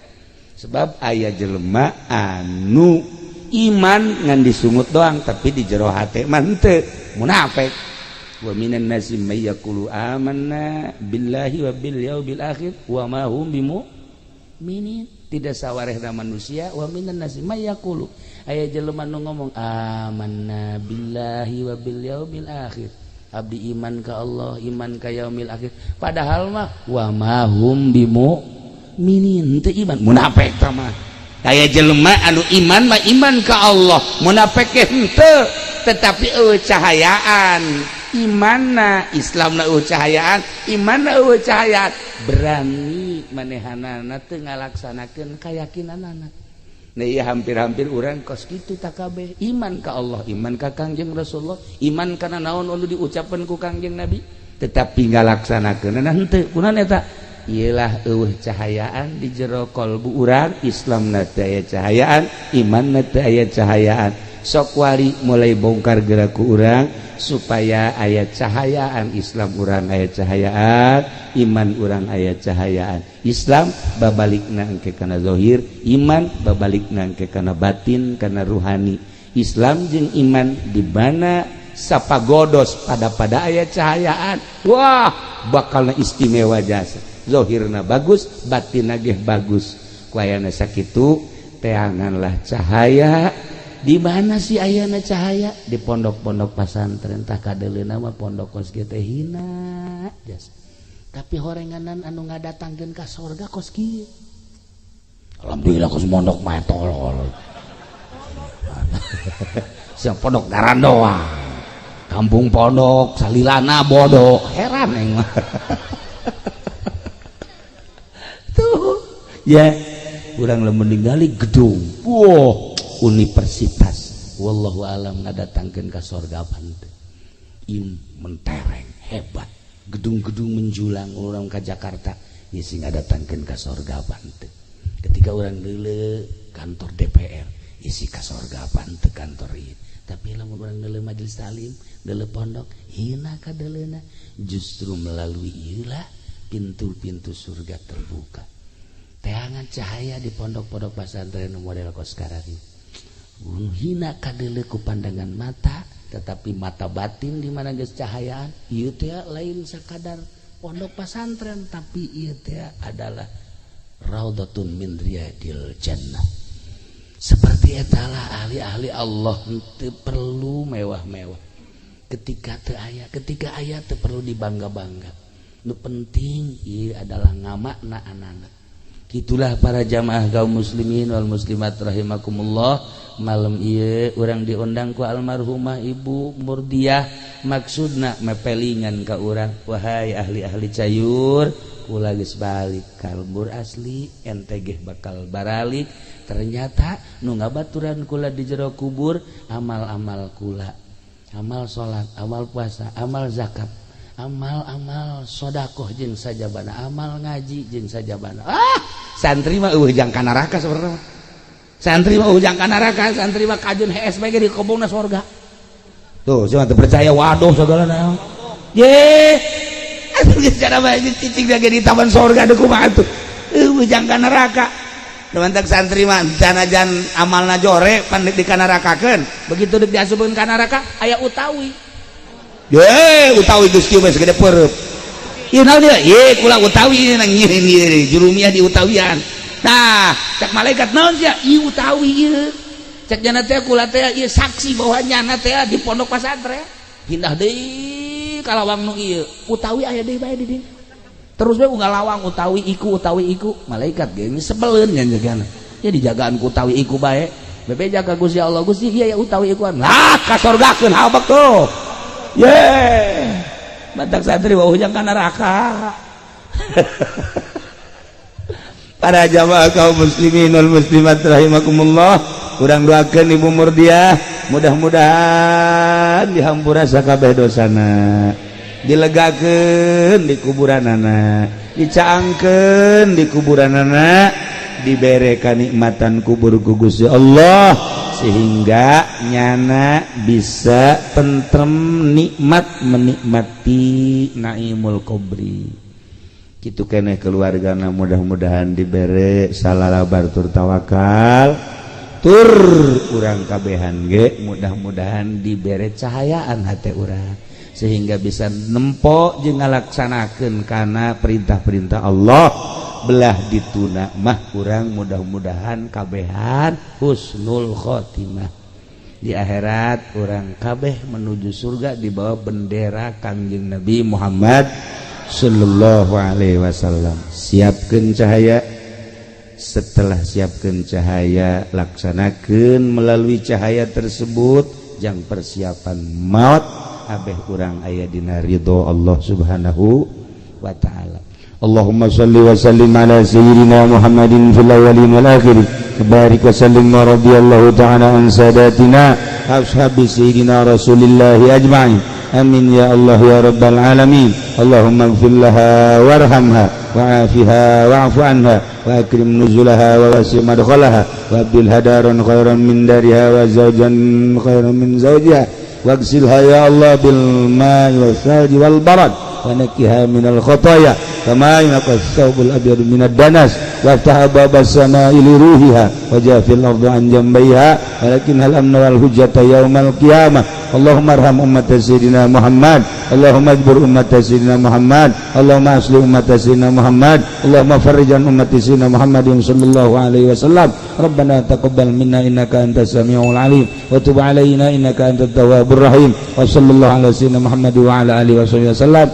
Speaker 2: Sebab aya jelema anu iman ngan disungut doang tapi di jero hate mah henteu, munafik. Wa minan nasi may yaqulu amanna billahi wa bil yaumil akhir wa ma hum bimuminin. Tidak sawarehna manusia, wa minan nasi may yaqulu, aya jelema nu ngomong amanna billahi wa bil yaumil akhir, abdi iman ka Allah, iman ka yaumil akhir, padahal mah wa ma hum bimuminin, teu iman, munafik tah mah. Aya jelema anu iman mah iman ka Allah, munafik ge henteu, tetapi eueuh cahayaan imanna, Islamna eueuh cahayaan, imanna eueuh cahayaan, berani manehanana teu ngalaksanakeun kayakinanana. Nah, iya hampir-hampir urang kos kitu takabeh, iman ka Allah, iman ka Kangjeng Rasulullah, iman kana naon anu diucapkeun ku Kangjeng Nabi, tetapi ngalaksanakeunna henteu. Kunaon eta? Iyalah eueuh cahayaan di jero kolbu urang, Islamna teu aya cahayaan, imanna teu aya cahayaan. Sok wari mulai bongkar gerak ku urang supaya aya cahayaan Islam urang, aya cahayaan iman urang, aya cahayaan Islam babalikna engke kana zahir, iman babalikna engke kana batin, kana ruhani. Islam jeung iman di mana sapagodos pada pada aya cahayaan, wah bakalna istimewa jasa, zahirna bagus, batinna ge bagus. Ku ayana sakitu teanganlah cahaya. Di mana sih ayana cahaya? Di pondok-pondok pasantren. Tah, kadeuleuna mah pondok kos kieu teh hina jasa, tapi horenganan anu ngadatangkeun ka sorga kos kieu. Alhamdulillah kos mondok mah tolol. Siang pondok garandoang, kampung pondok salilana bodoh, heran aing mah. Tuh ya, urang lamun ningali gedung, wah, universitas, wallahu alam ngadatangkeun ka sorga apa henteu. Im mentereng hebat, gedung-gedung menjulang orang ke Jakarta ya sing ngadatangkeun ka sorga apa henteu. Ketika orang deuleu kantor DPR, isi ka sorga apa henteu kantor ieu. Tapi lamun urang deuleu majelis taklim, deuleu pondok, hina kadeuleuna, justru melalui ieu lah pintu-pintu surga terbuka. Teangan cahaya di pondok-pondok pesantren model kos karari. Hina kadeuleu ku pandangan mata, tetapi mata batin di mana geus cahayaan, ieu teh lain sakadar pondok pesantren, tapi ieu teh adalah raudhatun min riyadil jannah. Seperti etalah ahli-ahli Allah teu perlu mewah-mewah. Ketika teu aya, ketika aya teu perlu dibangga-bangga. Nu penting ieu adalah ngamakna anak. Itulah para jamaah kaum muslimin wal muslimat rahimakumullah. Malam ieu urang diundang ku almarhumah Ibu Murdiah, maksudna mepelingan ka urang, wahai ahli-ahli Cayur, kula geus balik ka lembur asli, ente ge bakal baralik. Ternyata nu ngabaturan kula di jero kubur amal-amal kula, amal salat, amal puasa, amal zakat, amal-amal sodakoh jeung sajabana, amal ngaji jeung sajabana. Ah, santri mah eueuh jang ka neraka sebenarnya. Santri mah eueuh jang ka neraka, santri mah kajun HS bae ge dikobongna sorga. Tuh, cuma teu percaya, waduh segala naon. Ye, atuh geus cara bae cicing ge di taman sorga deuk kumaha tuh. Eueuh jang ka neraka. Mantak santri mah sanajan amalna jore pan di kanarakakeun. Begitu deuk diasupkeun ka neraka aya utawi. Ye, utawi geus kieu bae segede peureub. Ieu naon ieu? Ye kula utawi nang ieu jurumiyah di utawian. Nah, cek malaikat naon sia? Ieu utawi ieu. Cek jana teh kula teh ieu saksi bahwa nyana teh di pondok pesantren. Pindah deui ka lawang nu ieu. Utawi aya deui bae di dieu. Terus bae unggal lawang utawi iku utawi iku. Malaikat ge sebeleun nya jagana. Ya dijagaan ku utawi iku bae. Bebeja ka Gusti Allah, Gusti ieu ya utawi ikuan. Lah kasorgakeun habek tuh. Ye. Batak santri wau ka neraka. Para jamaah kaum muslimin wal muslimat rahimakumullah, urang doakeun Ibu Murdiah mudah-mudahan dihampura sakabeh dosana, dilegakeun di kuburanana, dicaangkeun di kuburanana, dibere kanikmatan kubur ku Gusti Allah sehingga nyana bisa tentrem nikmat menikmati naimul kubri. Kitu keneh keluargana mudah-mudahan dibere salalabar tur tawakal tur urang kabehan ge mudah-mudahan dibere cahayaan hati urang sehingga bisa nempo jeung ngalaksanakeun kana perintah-perintah Allah. Belah dituna mah kurang mudah-mudahan kabehan husnul khotimah di akhirat, urang kabeh menuju surga di bawah bendera Kangjeng Nabi Muhammad sallallahu alaihi wasallam. Siapkeun cahaya, setelah siapkeun cahaya laksanakeun melalui cahaya tersebut jang persiapan maut abeh urang aya dina ridho Allah Subhanahu wa taala. Allahumma salli wa sallim ala sayyidina Muhammadin fil awwalin wal akhirin. Barik wa sallim wa radiyallahu ta'ala an sadatina ashabi sayyidina Rasulillah ajma'in. Amin ya Allah ya rabbal alamin. Allahumma ighfir laha warhamha wa'afiha wa'fu anha wa akrim nuzulaha wa wasi' madkhalaha wa abdilha daran khairan min dariha wa zawjan khairan min zawjiha waghsilha ya Allah bil ma'i was salji wal barad wa nakkiha minal khataya kama yunqas thawbul abyad minad danas waftah babas sama'i li ruhiha wa jafil ardu an jambayha walakin hal amna wal hujjata yaumal qiyamah. Allahumma arham ummat sayyidina Muhammad, Allahumma ajbur ummat sayyidina Muhammad, Allahumma asli ummat sayyidina Muhammad, Allahumma farrijan ummat sayyidina Muhammadin sallallahu alaihi wasallam. Rabbana taqabbal minna innaka antas samiul alim wa tub alaina innaka antat tawwabur rahim. Wa sallallahu ala sayyidina Muhammad wa ala alihi wasallam.